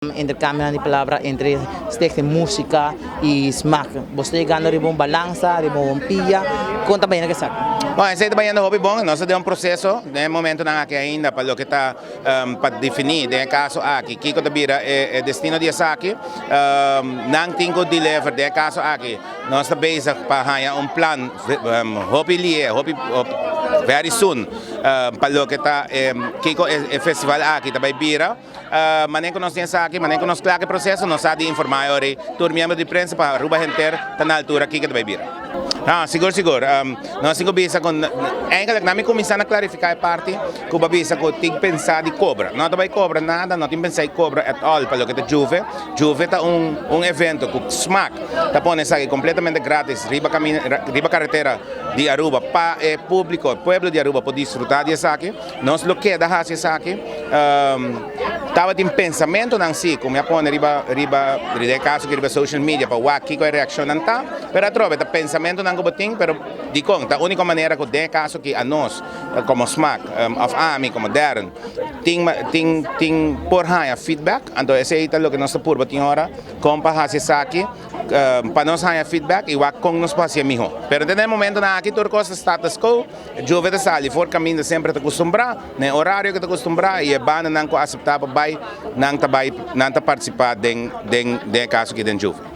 Intercambionan di palabra entre Stichting Musica y Smaak. Boso ta yegando riba un balansa, riba un pia. Con ta bayendo esaki? Bon, esey ta bayendo hopi bon. Nos ta den un proceso den e momentonan aki ainda pa loke ta pa defini den e caso aki kico ta bira e destino di esaki. Nan tin cu deliver den e caso aki. Nos ta bezig pa haña un plan hopi lihe, hopi very soon pa loke ta kico e festival aki ta bay bira. Manera ku nos tin esaki, manera ku nos kla ku e proseso, nos sa di informá e ora ei tur miembro di prensa pa Aruba henter ta na altura kiko ta bai bira. Ah, sigur sigur. Nos tin ku bisa ku eigenlijk nan mi kuminsá na klarifiká e parti ku bo a bisa ku tin pensá di kobra. No ta bai kobra nada, no tin pensá di kobra at all pa loke ta Juve. Juve ta un un evento ku smak ta pone esaki kompletamente gratis riba kaminda riba karetera di Aruba pa e públiko, e pueblo di Aruba por disfrutá di esaki. Nos lo keda hasi esaki. Tabatin pensamentonan si ku mi a pone riba riba riba e kaso aki riba social media pa wak kiko e reakshonnan ta, pero atrobe ta pensamentonan ku bo tin, pero dikon ta úniko manera ku den e kaso aki anos komo smak òf ami komo Darren tin tin tin por haña feedback, anto esei ta loke nos ta purba tin ora kon pa hasi esaki. Pa nos haña feedback y wak con nos por hacié miho. Pero te na e momentonan aki tur cos ta status quo, Juve ta sali for caminda semper ta custumbrá, na e horario cu ta custumbrá y e bandanan cu aceptá pa bay, nan ta bay, nan ta participa den den den e caso aki den Juve.